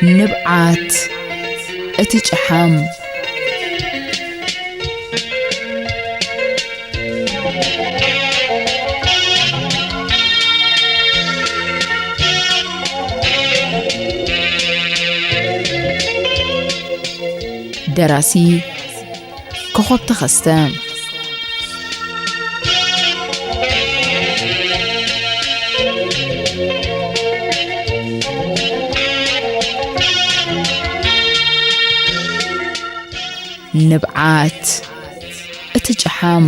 ንብዓት እቲ ጨሓም። ደራሲ ኮኾብ ተኸስተ። ንብዓት እቲ ጨሓም።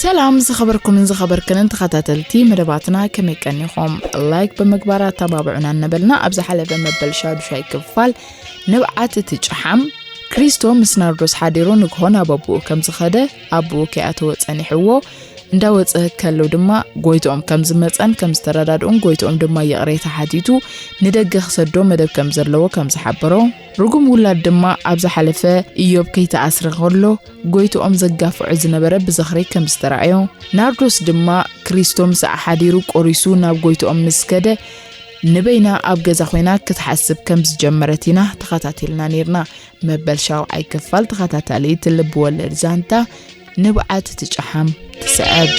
ሰላም ዝኸበርኩምን ዝኸበርክንን ተኸታተልቲ መደባትና፣ ከመይ ቀኒኹም? ላይክ ብምግባር ኣተባብዑና እናበልና፣ ኣብ ዝሓለፈ መበል ሻዱሻይ ክፋል ንብዓት እቲ ጨሓም፣ ክሪስቶ ምስ ናርዶስ ሓዲሩ ንግሆ ናብ ኣቦኡ ከም ዝኸደ፣ ኣቦኡ ከይኣተወ ጸኒሕዎ፣ እንዳወጸ ከሎ ድማ ጎይትኦም ከም ዝመጸን ከም ዝተረዳድኡን፣ ጎይትኦም ድማ ይቕሬታ ሓቲቱ ንደገ ክሰዶ መደብ ከም ዘለዎ ከም ዝሓበሮ፣ ርጉም ውላድ ድማ ኣብ ዝሓለፈ ኢዮብ ከይተኣስረ ከሎ ጎይትኦም ዘጋፍዖ ዝነበረ ብዝኽሪ ከም ዝተራእዮ፣ ናርዶስ ድማ ክሪስቶ ምስ ሓዲሩ ቆሪሱ ናብ ጎይትኦም ምስ ከደ፣ ንበይና ኣብ ገዛ ኮይና ክትሓስብ ከም ዝጀመረት ኢና ተኸታቲልና ነይርና። መበል ሻውዓይ ክፋል ተኸታታሊት ልብ ወለድ ዛንታ ንብዓት እቲ ጨሓም ትስዕብ።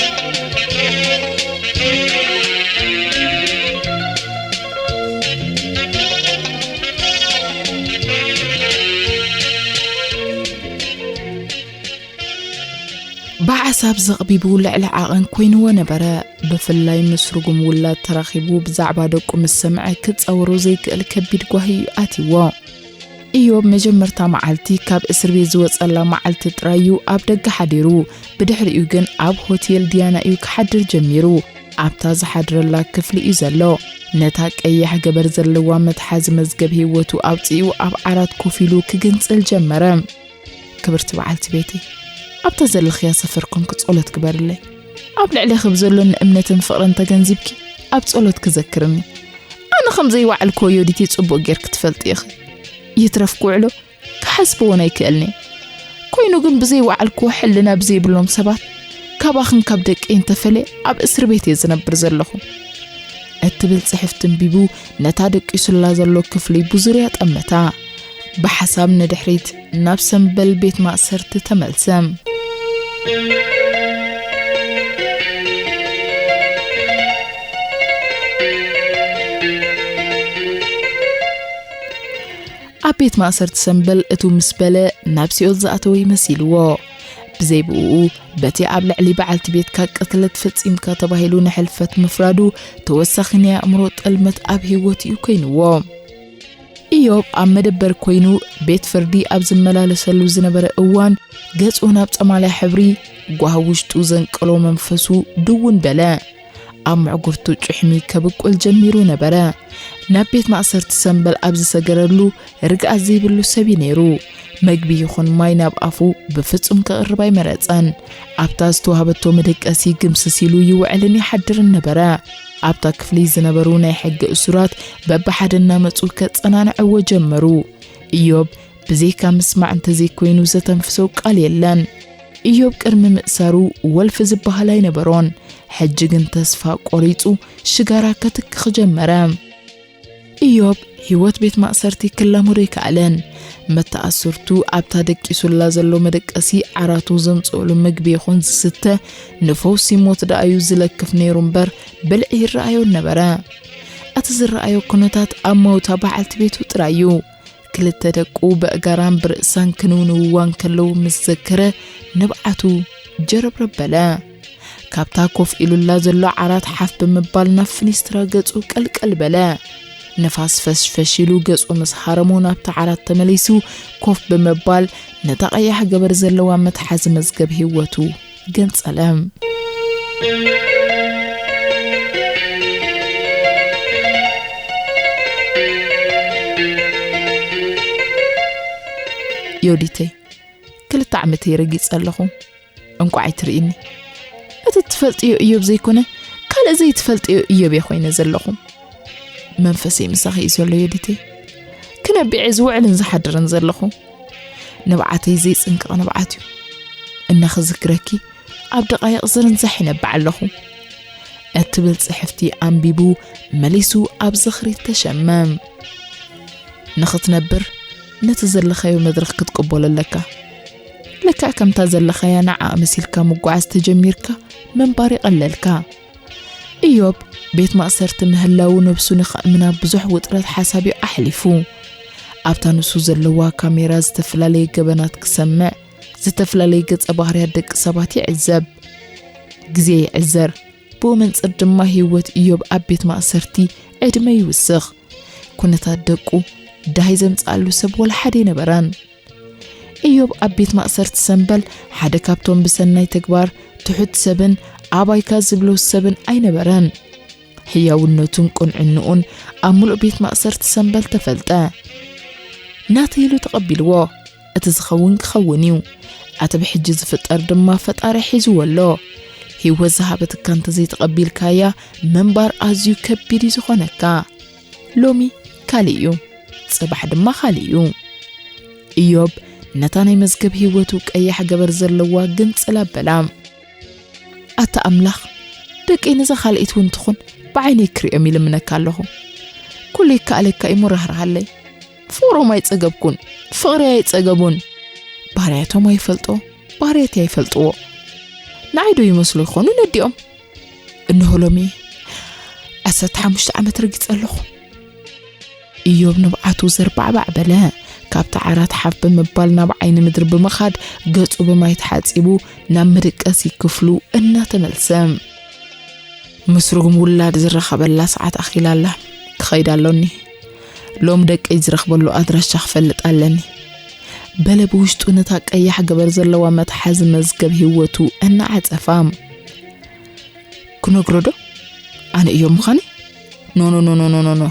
ብሓሳብ ዘቕቢቡ ልዕሊ ዓቐን ኮይንዎ ነበረ። ብፍላይ ምስ ርጉም ውላድ ተራኺቡ ብዛዕባ ደቁ ምስ ሰምዐ ክጻወሮ ዘይክእል ከቢድ ጓሂ እዩ ኣትይዎ። ኢዮብ መጀመርታ መዓልቲ ካብ እስር ቤት ዝወጸላ መዓልቲ ጥራይ እዩ ኣብ ደገ ሓዲሩ። ብድሕሪኡ ግን ኣብ ሆቴል ዲያና እዩ ክሓድር ጀሚሩ። ኣብታ ዝሓድረላ ክፍሊ እዩ ዘሎ። ነታ ቀያሕ ገበር ዘለዋ መትሓዚ መዝገብ ህይወቱ ኣውጺኡ ኣብ ዓራት ኮፍ ኢሉ ክግንጽል ጀመረ። ክብርቲ በዓልቲ ቤተይ፣ ኣብታ ዘለኽያ ሰፈር ኮንኪ ጸሎት ግበርለይ። ኣብ ልዕሌኺ ብዘሎኒ እምነትን ፍቕርን ተገንዚብኪ ኣብ ጸሎት ክዘክርኒ። ኣነ ከም ዘይወዓልክዎ ዮዲት ጽቡቕ ጌርኪ ትፈልጢ ኢኺ። ይትረፍ ክውዕሎ ክሓስብ እውን ኣይክእልኒ። ኮይኑ ግን ብዘይወዓልክዎ ሕልና ብዘይብሎም ሰባት ካባኽን ካብ ደቀይን ተፈልየ ኣብ እስር ቤት እየ ዝነብር ዘለኹ። እትብል ጽሕፍቲ ኣንቢቡ ነታ ደቂሱላ ዘሎ ክፍሊ ብዙርያ ጠመታ። ብሓሳብ ንድሕሪት ናብ ሰምበል ቤት ማእሰርቲ ተመልሰ። ኣብ ቤት ማእሰርቲ ሰምበል እቱ ምስ በለ ናብ ሲኦል ዝኣተወ ይመሲልዎ። ብዘይ ብኡ በቲ ኣብ ልዕሊ በዓልቲ ቤትካ ቅትለት ፈጺምካ ተባሂሉ ንሕልፈት ምፍራዱ ተወሳኺ ናይ ኣእምሮ ጥልመት ኣብ ህይወት እዩ ኮይንዎ። ኢዮብ ኣብ መደበር ኮይኑ ቤት ፍርዲ ኣብ ዝመላለሰሉ ዝነበረ እዋን ገጹ ናብ ጸማልያ ሕብሪ ጓህ ውሽጡ ዘንቀሎ መንፈሱ ድውን በለ። ኣብ ምዕጉርቱ ጭሕሚ ከብቁል ጀሚሩ ነበረ። ናብ ቤት ማእሰርቲ ሰምበል ኣብ ዝሰገረሉ ርግኣት ዘይብሉ ሰብ እዩ ነይሩ። መግቢ ይኹን ማይ ናብ ኣፉ ብፍጹም ከቕርብ ኣይመረጸን። ኣብታ ዝተዋህበቶ መደቀሲ ግምስስ ኢሉ ይውዕልን ይሓድርን ነበረ። ኣብታ ክፍሊ ዝነበሩ ናይ ሕጊ እሱራት በብሓደ እናመጹ ከጸናንዕዎ ጀመሩ። ኢዮብ ብዘይካ ምስማዕ እንተዘይኮይኑ ዘተንፍሶ ቃል የለን። ኢዮብ ቅድሚ ምእሳሩ ወልፊ ዝበሃል ኣይነበሮን። ሕጂ ግን ተስፋ ቆሪጹ ሽጋራ ከትክኽ ጀመረ። ኢዮብ ህይወት ቤት ማእሰርቲ ክላመዶ ኣይከኣለን። መተኣስርቱ ኣብታ ደቂሱላ ዘሎ መደቀሲ ዓራቱ ዘምጽእሉ ምግቢ ይኹን ዝስተ ንፈውሲ ሞት ደኣ እዩ ዝለክፍ ነይሩ እምበር ብልዒ ይረኣዮን ነበረ። እቲ ዝረኣዮ ኩነታት ኣብ መውታ በዓልቲ ቤቱ ጥራይ እዩ። ክልተ ደቁ ብእጋራን ብርእሳን ክንውንውዋ እንከለዉ ምስ ዘከረ ንብዓቱ ጀረብረብ በለ። ካብታ ኮፍ ኢሉላ ዘሎ ዓራት ሓፍ ብምባል ናብ ፍኒስትራ ገጹ ቀልቀል በለ። ንፋስ ፈሽፈሽ ኢሉ ገጹ ምስ ሃረሞ ናብቲ ዓራት ተመሊሱ ኮፍ ብምባል ነታ ቀያሕ ገበር ዘለዋ መትሓዚ መዝገብ ህይወቱ ገንጸለ። ዮዲተይ፣ ክልተ ዓመተይ ረጊጸ ኣለኹ። እንቋዕ ኣይትርእኒ። እቲ ትፈልጥዮ እዮብ ዘይኮነ፣ ካልእ ዘይትፈልጥዮ እዮብ እየ ኮይነ ዘለኹ። መንፈሰይ ምሳኺ እዩ ዘሎ ዮዲተይ። ክነቢዐ ዝውዕልን ዝሓድርን ዘለኹ። ንብዓተይ ዘይጽንቀቕ ንብዓት እዩ። እናኽዝክረኪ ኣብ ደቓይቕ ዝርንዛሕ ይነብዕ ኣለኹ። እትብል ጽሕፍቲ ኣንቢቡ መሊሱ ኣብ ዝኽሪ ተሸመ። ንኽትነብር ነቲ ዘለኻዮ መድረኽ ክትቅበሎ ኣለካ። ለክዕ ከምታ ዘለኻያ ንዓ መሲልካ ምጓዓዝ ተጀሚርካ ምንባር ይቐለልካ። ኢዮብ ቤት ማእሰርቲ ምህላዉ ነብሱ ንኸእምና ብዙሕ ውጥረት ሓሳብ እዩ ኣሕሊፉ። ኣብታ ንሱ ዘለዋ ካሜራ ዝተፈላለየ ገበናት ክሰምዕ፣ ዝተፈላለየ ገጸ ባህርያት ደቂ ሰባት ይዕዘብ። ግዜ ይዕዘር፣ ብኡ መንጽር ድማ ህይወት ኢዮብ ኣብ ቤት ማእሰርቲ ዕድመ ይውስኽ። ኩነታት ደቁ ዳሃይ ዘምጽኣሉ ሰብ ወላ ሓደ ኣይነበረን። ኢዮብ ኣብ ቤት ማእሰርቲ ሰምበል ሓደ ካብቶም ብሰናይ ተግባር ትሑት ሰብን ኣባይካ ዝብሎ ሰብን ኣይነበረን። ህያውነቱን ቅንዕንኡን ኣብ ምሉእ ቤት ማእሰርቲ ሰምበል ተፈልጠ። ናተይ ኢሉ ተቐቢልዎ። እቲ ዝኸውን ክኸውን እዩ። እቲ ብሕጂ ዝፍጠር ድማ ፈጣሪ ሒዝዎ ኣሎ። ህይወት ዝሃበትካ እንተዘይተቐቢልካያ ምንባር ኣዝዩ ከቢድ እዩ ዝኾነካ። ሎሚ ካልእ እዩ፣ ጽባሕ ድማ ካልእ እዩ። ኢዮብ ነታ ናይ መዝገብ ህይወቱ ቀያሕ ገበር ዘለዋ ግንጽል ኣበላ። ኣታ ኣምላኽ፣ ደቀይ ነዛ ካልኣይቲ እውን ትኹን ብዓይነይ ክርእዮም ይልምነካ ኣለኹ። ኩሉ ይከኣለካ እዩ፣ ራህርሃለይ። ፍቕሮም ኣይጸገብኩን፣ ፍቕሪ ኣይጸገቡን። ባህርያቶም ኣይፈልጦ፣ ባህርያት ኣይፈልጥዎ። ንዓይ ዶ ይመስሉ ይኾኑ ነዲኦም? እንሆ ሎሚ ዓሰርተ ሓሙሽተ ዓመት ረጊጸ ኣለኹ። ኢዮብ ንብዓቱ ዘርባዕባዕ በለ። ካብቲ ዓራት ሓፍ ብምባል ናብ ዓይኒ ምድሪ ብምኻድ ገጹ ብማይ ተሓጺቡ ናብ መደቀሲ ክፍሉ እናተመልሰ። ምስ ርጉም ውላድ ዝራኸበላ ሰዓት ኣኺላ ኣላ። ክኸይድ ኣሎኒ። ሎም ደቀይ ዝረኽበሉ ኣድራሻ ክፈልጥ ኣለኒ። በለ ብውሽጡ ነታ ቀያሕ ገበር ዘለዋ መትሓዚ መዝገብ ህይወቱ እናዓጸፋ። ክነግሮ ዶ? ኣነ ኢዮብ ምዃነይ? ኖ፣ ኖ፣ ኖ፣ ኖ፣ ኖ፣ ኖ፣ ኖ።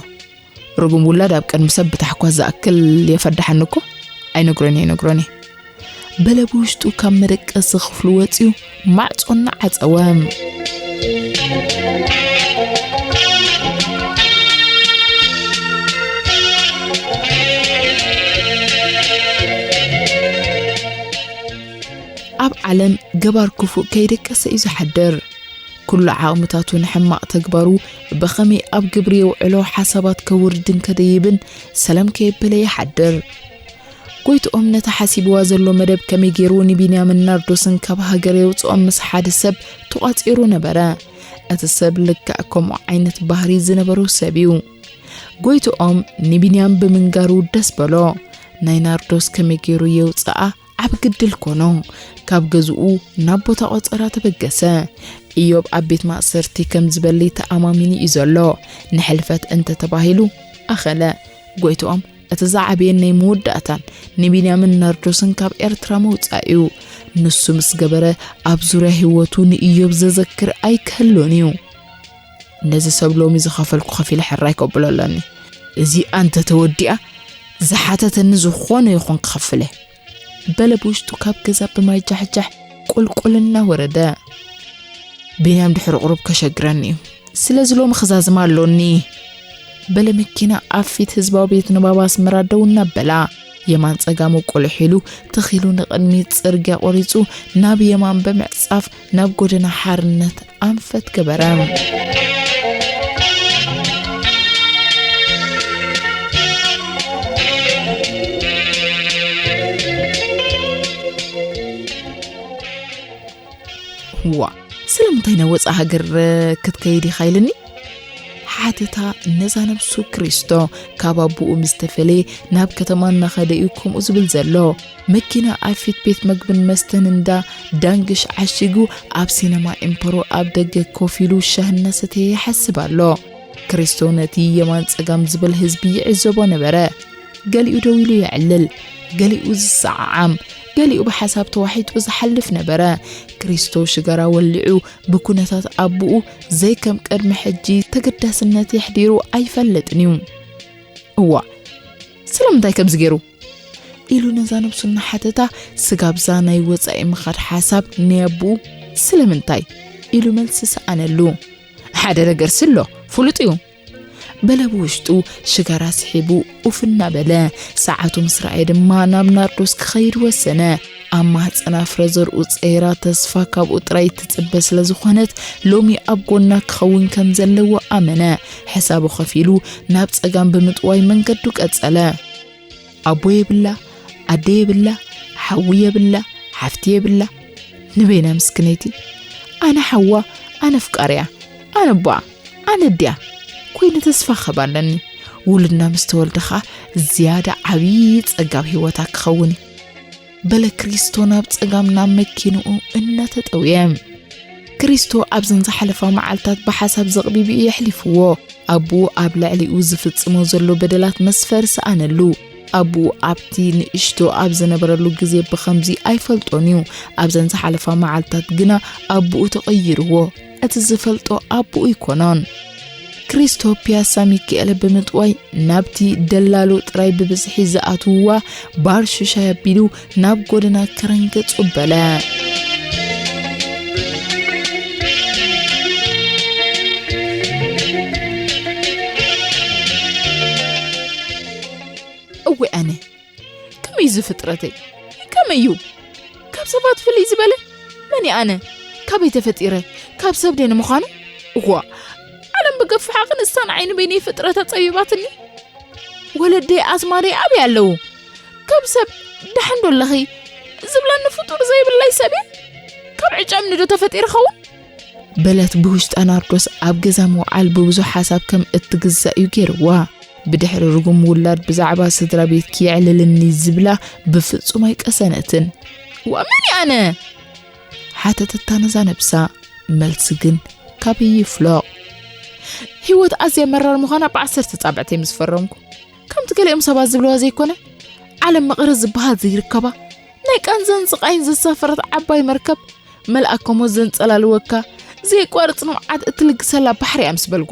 ርጉም ውላድ ኣብ ቅድሚ ሰብ ብታሕኳስ ዝኣክል የፈድሓኒ እኮ። ኣይነግሮን እየ፣ ኣይነግሮን እየ። በለ ብውሽጡ ካብ መደቀሲ ክፍሉ ወጺኡ ማዕጾ እናዓጸወ። ኣብ ዓለም ገባር ክፉእ ከይደቀሰ እዩ ዝሓድር። ኩሉ ዓቕምታቱ ንሕማቕ ተግባሩ ብኸመይ ኣብ ግብሪ የውዕሎ ሓሳባት ከውርድን ከደይብን ሰላም ከየበለ ይሓድር። ጎይትኦም ነታ ሓሲብዋ ዘሎ መደብ ከመይ ገይሩ ንቢንያምን ናርዶስን ካብ ሃገር የውጽኦም ምስ ሓደ ሰብ ተቋጺሩ ነበረ። እቲ ሰብ ልክዕ ከምኡ ዓይነት ባህሪ ዝነበሮ ሰብ እዩ። ጎይትኦም ንቢንያም ብምንጋሩ ደስ በሎ። ናይ ናርዶስ ከመይ ገይሩ የውጽኣ ዓቢ ግድል ኮኖ። ካብ ገዝኡ ናብ ቦታ ቆጸራ ተበገሰ። ኢዮብ ኣብ ቤት ማእሰርቲ ከም ዝበሊ ተኣማሚኑ እዩ ዘሎ። ንሕልፈት እንተ ተባሂሉ ኣኸለ። ጎይትኦም እቲ ዝዓበየን ናይ መወዳእታን ንቢንያምን ናርዶስን ካብ ኤርትራ ምውጻእ እዩ። ንሱ ምስ ገበረ ኣብ ዙርያ ህይወቱ ንኢዮብ ዘዘክር ኣይክህሉን እዩ። ነዚ ሰብ ሎሚ ዝኸፈልኩ ከፊለ ሕራይ ከብሎ ኣለኒ። እዚኣ እንተ ተወዲኣ ዝሓተተኒ ዝኾነ ይኹን ክኸፍለ። በለ ብውሽጡ ካብ ገዛ ብማይ ጃሕጃሕ ቁልቁል እናወረደ። ቢንያም ድሕሪ ቁሩብ ከሸግረኒ እዩ። ስለዚ ሎሚ ክዛዝም ኣሎኒ። በለ መኪና ኣብ ፊት ህዝባዊ ቤት ንባብ ኣስመራ ደው እናበላ። የማን ጸጋሙ ቁልሕ ኢሉ ትኽ ኢሉ ንቕድሚት ጽርግያ ቆሪጹ ናብ የማን ብምዕጻፍ ናብ ጎደና ሓርነት ኣንፈት ገበረ። ዋ፣ ስለምንታይ ናብ ወጻኢ ሃገር ክትከይድ ኢኻ ኢልኒ? ሓተታ ነዛ ነብሱ ክሪስቶ ካብ ኣቦኡ ምስ ተፈለየ ናብ ከተማ እናኸደ እዩ ከምኡ ዝብል ዘሎ። መኪና ኣብ ፊት ቤት መግብን መስተን እንዳ ዳንግሽ ዓሺጉ ኣብ ሲነማ ኤምፐሮ ኣብ ደገ ኮፍ ኢሉ ሻሂ እናሰተየ ይሓስብ ኣሎ። ክሪስቶ ነቲ የማን ጸጋም ዝብል ህዝቢ ይዕዘቦ ነበረ። ገሊኡ ደው ኢሉ የዕልል፣ ገሊኡ ዝሰዓዓም፣ ገሊኡ ብሓሳብ ተዋሒጡ ዝሓልፍ ነበረ። ክሪስቶ ሽጋራ ወሊዑ ብኩነታት ኣቦኡ ዘይከም ቅድሚ ሕጂ ተገዳስነት የሕዲሩ ኣይፈልጥን እዩ። እዋ፣ ስለምንታይ ከምዚ ገይሩ? ኢሉ ነዛ ነብሱ እናሓተታ ስጋብዛ ናይ ወጻኢ ምኻድ ሓሳብ ናይ ኣቦኡ ስለምንታይ? ኢሉ መልሲ ሰኣነሉ። ሓደ ነገር ስሎ፣ ፍሉጥ እዩ። በለ ብውሽጡ ሽጋራ ስሒቡ ኡፍ እናበለ። ሰዓቱ ምስ ረኣየ ድማ ናብ ናርዶስ ክኸይድ ወሰነ። ኣብ ማህፀና ፍረ ዘርኡ ፀይራ ተስፋ ካብኡ ጥራይ ትፅበ ስለ ዝኾነት ሎሚ ኣብ ጎና ክኸውን ከም ዘለዎ ኣመነ። ሕሳቡ ከፊሉ ናብ ፀጋም ብምጥዋይ መንገዱ ቀፀለ። ኣቦ የብላ፣ ኣደ የብላ፣ ሓዊ የብላ፣ ሓፍቲ የብላ። ንበይና ምስክነይቲ። ኣነ ሓዋ፣ ኣነ ኣፍቃሪያ፣ ኣነ ኣቦኣ፣ ኣነ ኣዲኣ ኮይነ ተስፋ ክህብ ኣለኒ። ውሉድና ምስ ተወልደ ኸኣ ዝያዳ ዓብዪ ጸጋ ኣብ ህይወታ ክኸውን እዩ። በለ ክሪስቶ ናብ ጸጋም ናብ መኪንኡ እናተጠውየ። ክሪስቶ ኣብዘን ዝሓለፋ መዓልታት ብሓሳብ ዘቕቢቡ እዩ የሕሊፍዎ። ኣቦኡ ኣብ ልዕሊኡ ዝፍጽሞ ዘሎ በደላት መስፈር ሰኣነሉ። ኣቦኡ ኣብቲ ንእሽቶ ኣብ ዝነበረሉ ግዜ ብኸምዚ ኣይፈልጦን እዩ። ኣብዘን ዝሓለፋ መዓልታት ግና ኣቦኡ ተቐይርዎ። እቲ ዝፈልጦ ኣቦኡ ኣይኮነን። ክሪስቶ ፒያሳ ሚካኤል ብምጥዋይ ናብቲ ደላሎ ጥራይ ብብዝሒ ዝኣትውዋ ባር ሽሻይ ኣቢሉ ናብ ጎደና ክርንግጹ በለ። እወ ኣነ፣ ከመይ እዚ ፍጥረተይ? ከመይ እዩ? ካብ ሰባት ፍልይ ዝበለ? መን እየ ኣነ? ካበይ ተፈጢረ? ካብ ሰብ ድየ ንምዃኑ? እዋ፣ ዓለም ብገፋሓ ክንሳ ንዓይ ንበይነይ ፍጥረታ ጸቢባትኒ። ወለደይ ኣዝማደይ ኣበይ ኣለዉ? ካብ ሰብ ደሓን ዶ ኣለኺ? ዝብለኒ ፍጡር ዘይብለይ ሰብ እየ? ካብ ዕጫ እምኒ ዶ ተፈጢረ ኸውን? በለት ብውሽጣ ናርዶስ ኣብ ገዛ ምውዓል ብብዙሕ ሓሳብ ከም እትግዛእ እዩ ገይርዋ። ብድሕሪ ርጉም ውላድ ብዛዕባ ስድራ ቤትኪ የዕልልኒ ዝብላ ብፍጹም ኣይቀሰነትን። ዋ መን እየ ኣነ? ሓተተታ ነዛ ነብሳ። መልሲ ግን ካበይ ይፍለቕ? ህይወት ኣዝያ መራር ምዃና ብዓሰርተ ጻብዕተይ ምስ ፈረምኩ። ከምቲ ገሊኦም ሰባት ዝብልዋ ዘይኮነ፣ ዓለም መቐረት ዝበሃል ዘይርከባ፣ ናይ ቃንዛን ስቓይን ዘሳፈረት ዓባይ መርከብ፣ መልኣከ ሞት ዘንጸላልወካ፣ ዘየቋርጽ ንብዓት እትልግሰላ ባሕሪ እያ ምስ በልኳ።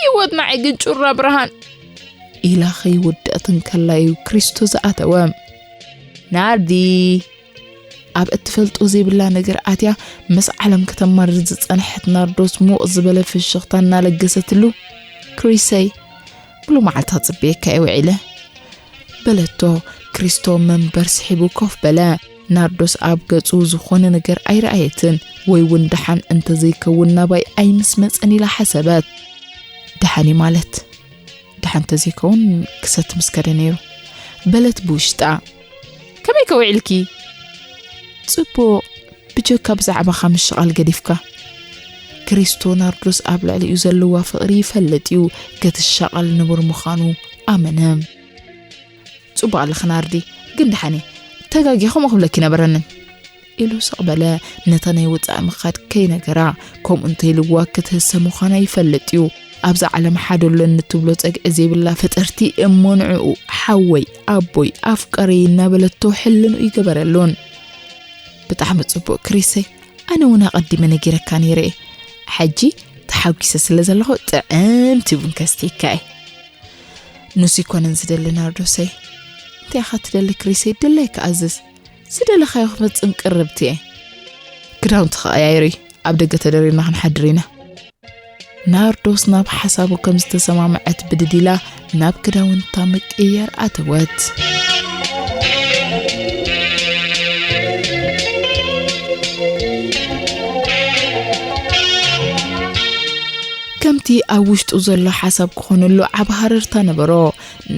ህይወት ንዓይ ግን ጩራ ብርሃን ኢላ ከይውድእት እንከላ እዩ ክሪስቶ ዝኣተወ። ናርዲ፣ ኣብ እትፈልጦ ዘይብላ ነገር ኣትያ ምስ ዓለም ከተማርር ዝጸንሐት ናርዶስ ሙቕ ዝበለ ፍሽኽታ እናለገሰትሉ፣ ክሪሰይ፣ ብሉ መዓልታ ጽበየካ እየ ውዒለ። በለቶ። ክሪስቶ መንበር ስሒቡ ኮፍ በለ። ናርዶስ ኣብ ገጹ ዝኾነ ነገር ኣይረኣየትን፣ ወይ እውን ደሓን እንተዘይከውን ናባይ ኣይምስ መጸን ኢላ ሓሰበት። ደሓን እዩ ማለት፣ ደሓን እንተዘይከውን ክሰቲ ምስ ከደ ነይሩ፣ በለት ብውሽጣ። ከመይ ከ ውዒልኪ? ጽቡቕ፣ ብጀካ ብዛዕባኻ ምሽቓል ገዲፍካ። ክሪስቶ ናርዶስ ኣብ ልዕሊኡ ዘለዋ ፍቕሪ ይፈልጥ እዩ፣ ክትሻቐል ንቡር ምዃኑ ኣመነ። ጽቡቕ ኣለኺ ናርዲ፣ ግን ደሓን እየ፣ ተጋግየ ከምኡ ክብለኪ ነበረንን። ኢሉ ስቕ በለ። ነታ ናይ ውጻእ ምኻድ ከይነገራ፣ ከምኡ እንተኢልዋ ክትህሰ ምዃና ይፈልጥ እዩ። ኣብዛ ዓለም ሓደ ኣሎኒ ትብሎ ጸግዒ ዘይብላ ፍጥርቲ እሞ ንዕኡ ሓወይ፣ ኣቦይ፣ ኣፍቃረይ እናበለቶ ሕልንኡ ይገበረሉን። ብጣዕሚ ጽቡቕ ክሪሰይ፣ ኣነ እውን ኣቐዲመ ነጊረካ ነይረ እየ። ሕጂ ተሓጒሰ ስለ ዘለኹ ጥዕምቲ ቡን ከስትየካ እየ። ንሱ ኣይኮነን ዝደሊ ናርዶሰይ። እንታይ ኢኻ ትደሊ ክሪሰይ? ድለይ ክኣዝዝ። ዝደለኻዮ ክፍጽም ቅርብቲ እየ። ክዳውንቲ ከቐያይሪ፣ ኣብ ደገ ተደሪርና ክንሓድር ኢና። ናርዶስ ናብ ሓሳቡ ከም ዝተሰማምዐት ብድድ ኢላ ናብ ክዳውንታ ምቅያር ኣተወት። ከምቲ ኣብ ውሽጡ ዘሎ ሓሳብ ክኾነሉ ዓቢ ሃረርታ ነበሮ።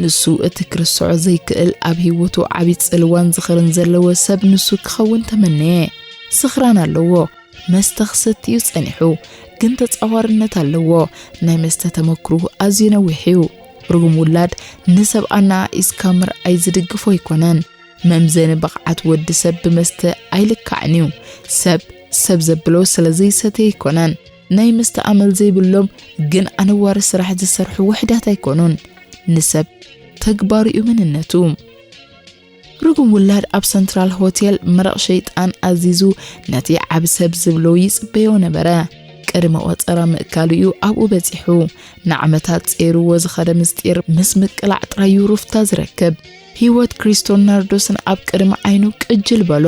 ንሱ እቲ ክርስዖ ዘይክእል ኣብ ህይወቱ ዓቢ ጽልዋን ዝኽርን ዘለዎ ሰብ ንሱ ክኸውን ተመነየ። ስኽራን ኣለዎ፣ መስተ ክሰቲ እዩ ጸኒሑ፣ ግን ተጻዋርነት ኣለዎ። ናይ መስተ ተመክሮ ኣዝዩ ነዊሕ እዩ። ርጉም ውላድ ንሰብ ኣነኣኢስካ ምርኣይ ዝድግፎ ኣይኮነን። መምዘኒ ብቕዓት ወዲ ሰብ ብመስተ ኣይልካዕን እዩ። ሰብ ሰብ ዘብሎ ስለ ዘይሰትየ ኣይኮነን። ናይ መስተ ኣመል ዘይብሎም ግን ኣነዋሪ ስራሕ ዝሰርሑ ውሕዳት ኣይኮኑን። ንሰብ ተግባሩ እዩ መንነቱ። ርጉም ውላድ ኣብ ሰንትራል ሆቴል መረቕ ሸይጣን ኣዚዙ ነቲ ዓቢ ሰብ ዝብሎ ይጽበዮ ነበረ። ቅድሚ ቆጸራ ምእካሉ እዩ ኣብኡ በጺሑ። ንዓመታት ጸይርዎ ዝኸደ ምስጢር ምስ ምቅላዕ ጥራይ እዩ ሩፍታ ዝረክብ። ህይወት ክሪስቶን ናርዶስን ኣብ ቅድሚ ዓይኑ ቅጅል በሎ።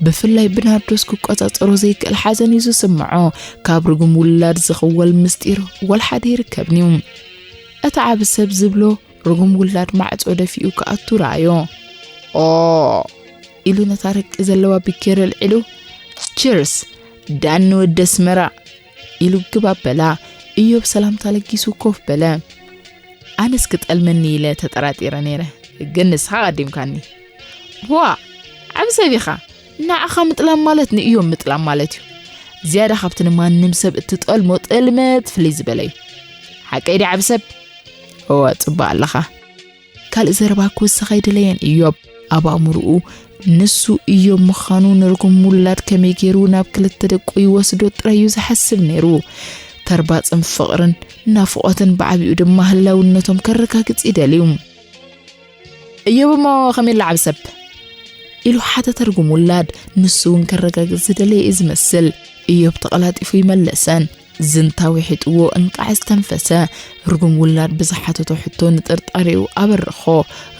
ብፍላይ ብናርዶስ ክቆጻጸሮ ዘይክእል ሓዘን እዩ ዝስምዖ። ካብ ርጉም ውላድ ዝኽወል ምስጢር ወላ ሓደ ኣይርከብን እዩ። እቲ ዓቢ ሰብ ዝብሎ ርጉም ውላድ ማዕጾ ደፊኡ ክኣቱ ረኣዮ። ኦ ኢሉ ነታ ረቂ ዘለዋ ቢኬር ኣልዒሉ፣ ቺርስ ዳኒ ወዲ ኣስመራ ኢሉ ግብ ኣበላ። እዮብ ሰላምታ ለጊሱ ኮፍ በለ። ኣነስ ክጠልመኒ ኢለ ተጠራጢረ ነይረ፣ ግን ንስኻ ቀዲምካኒ። ዋ ዓቢ ሰብ ኢኻ። ንዓኻ ምጥላም ማለት ንእዮም ምጥላም ማለት እዩ። ዝያዳ ካብቲ ንማንም ሰብ እትጠልሞ ጥልመት ፍልይ ዝበለ እዩ። ሓቀይ ድዩ ዓቢ ሰብ? እወ ጽቡቕ ኣለኻ። ካልእ ዘረባ ክውስኽ ኣይደለየን እዮብ። ኣብ ኣእምርኡ ንሱ እዮብ ምዃኑ ንርጉም ውላድ ከመይ ገይሩ ናብ ክልተ ደቁ ይወስዶ ጥራይ እዩ ዝሓስብ ነይሩ። ተርባጽን ፍቕርን ናፍቖትን ብዓቢኡ ድማ ህላውነቶም ከረጋግጽ ይደልዩ። እዮብ እሞ ከመይ ኣሎ ዓቢ ሰብ? ኢሉ ሓተተ ርጉም ውላድ። ንሱ እውን ከረጋግጽ ዝደለየ እዩ ዝመስል። እዮብ ተቐላጢፉ ይመለሰን ዝንታ ውሒጥዎ እንቃዕ ዝተንፈሰ። ርጉም ውላድ ብዝሓተቶ ሕቶ ንጥርጣሬኡ ኣበርኾ።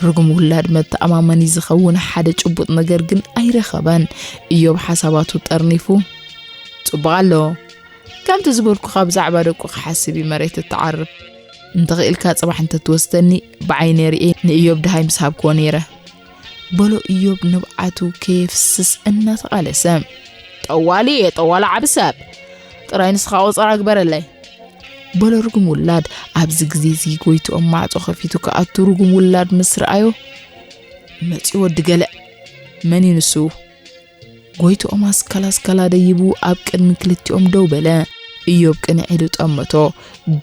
ርጉም ውላድ መተኣማመኒ ዝኸውን ሓደ ጭቡጥ ነገር ግን ኣይረኸበን። እዮብ ሓሳባቱ ጠርኒፉ፣ ጽቡቕ ኣሎ። ከምቲ ዝበልኩኻ ብዛዕባ ደቁ ክሓስብ እዩ መሬት እትዓርብ። እንተኽኢልካ ጽባሕ እንተትወስደኒ ብዓይነ ርእየ ንእዮብ ድሃይ ምስ ሃብክዎ ነይረ። በሎ እዮብ ንብዓቱ ከየፍስስ እናተቓለሰ። ጠዋሊ እየ፣ ጠዋሊ ዓቢ ሰብ። ጥራይ ንስኻ ቁጽራ ግበረለይ። በሎ ርጉም ውላድ። ኣብዚ ግዜ እዚ ጎይትኦም ማዕጾ ከፊቱ ክኣቱ ርጉም ውላድ ምስ ረኣዮ፣ መጺኡ ወዲ ገለ። መን እዩ ንሱ? ጎይትኦም ኣስካላ ኣስካላ ደይቡ ኣብ ቅድሚ ክልቲኦም ደው በለ። እዮብ ቅንዕ ኢሉ ጠመቶ፣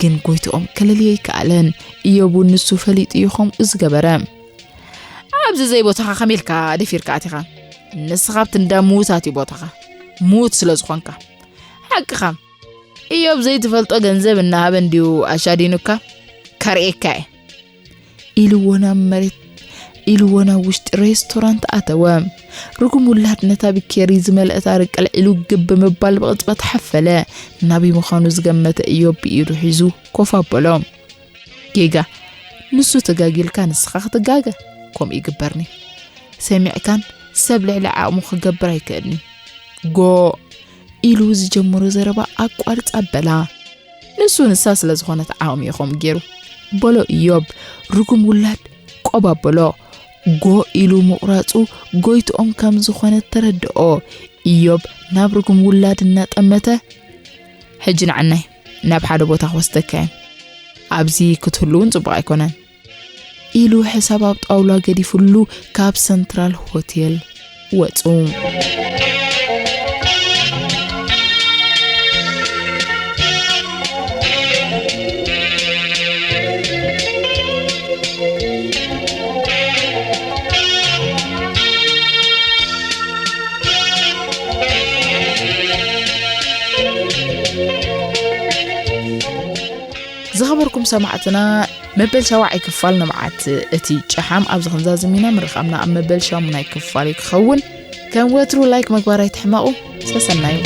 ግን ጎይትኦም ከለልዮ ኣይከኣለን። እዮብ እውን ንሱ ፈሊጡ እዩ ከምኡ ዝገበረ። ኣብዚ ዘይቦታኻ ከመይ ኢልካ ደፊርካ ኣቲኻ? ንስኻ ኣብቲ እንዳ ምዉታት እዩ ቦታኻ። ምዉት ስለ ዝኾንካ። ሓቅኻ። እዮብ ዘይትፈልጦ ገንዘብ እናሃበ እንድዩ ኣሻዲኑካ። ከርእየካ እየ። ኢልዎ ናብ መሬት፣ ኢልዎ ናብ ውሽጢ ሬስቶራንት ኣተወ። ርጉም ውላድ ነታ ብኬሪ ዝመልአት ኣረቂ ኣልዒሉ ግብ ብምባል ብቕጽበት ሓፈለ። ናበይ ምዃኑ ዝገመተ እዮብ ብኢዱ ሒዙ ኮፍ ኣበሎ። ጌጋ፣ ንሱ ተጋጊልካ ንስኻ ክትጋገ። ከምኡ ይግበርኒ። ሰሚዕካን ሰብ ልዕሊ ዓቕሙ ክገብር ኣይክእልን'ዩ። ጎ ኢሉ ዝጀመሮ ዘረባ ኣቋርጽ ኣበላ። ንሱ ንሳ ስለ ዝኾነት ዓቕሚ እዩ ከምኡ ገይሩ። በሎ እዮብ፣ ርጉም ውላድ ቆብ ኣበሎ። ጎ ኢሉ ምቑራጹ ጎይትኦም ከም ዝኾነ ተረድኦ። እዮብ ናብ ርጉም ውላድ እናጠመተ፣ ሕጂ ንዓናይ ናብ ሓደ ቦታ ክወስደካ እየ። ኣብዚ ክትህሉ እውን ጽቡቕ ኣይኮነን። ኢሉ ሕሳብ ኣብ ጣውላ ገዲፉሉ ካብ ሰንትራል ሆቴል ወጹ። ዝኸበርኩም ሰማዕትና፣ መበል ሻውዓይ ክፋል ንብዓት እቲ ጨሓም ኣብዚ ክንዛዝም ኢና። ምርኻብና ኣብ መበል ሻሙናይ ክፋል እዩ ክኸውን። ከም ወትሩ ላይክ ምግባር ኣይትሕመቑ። ሰሰናዩ።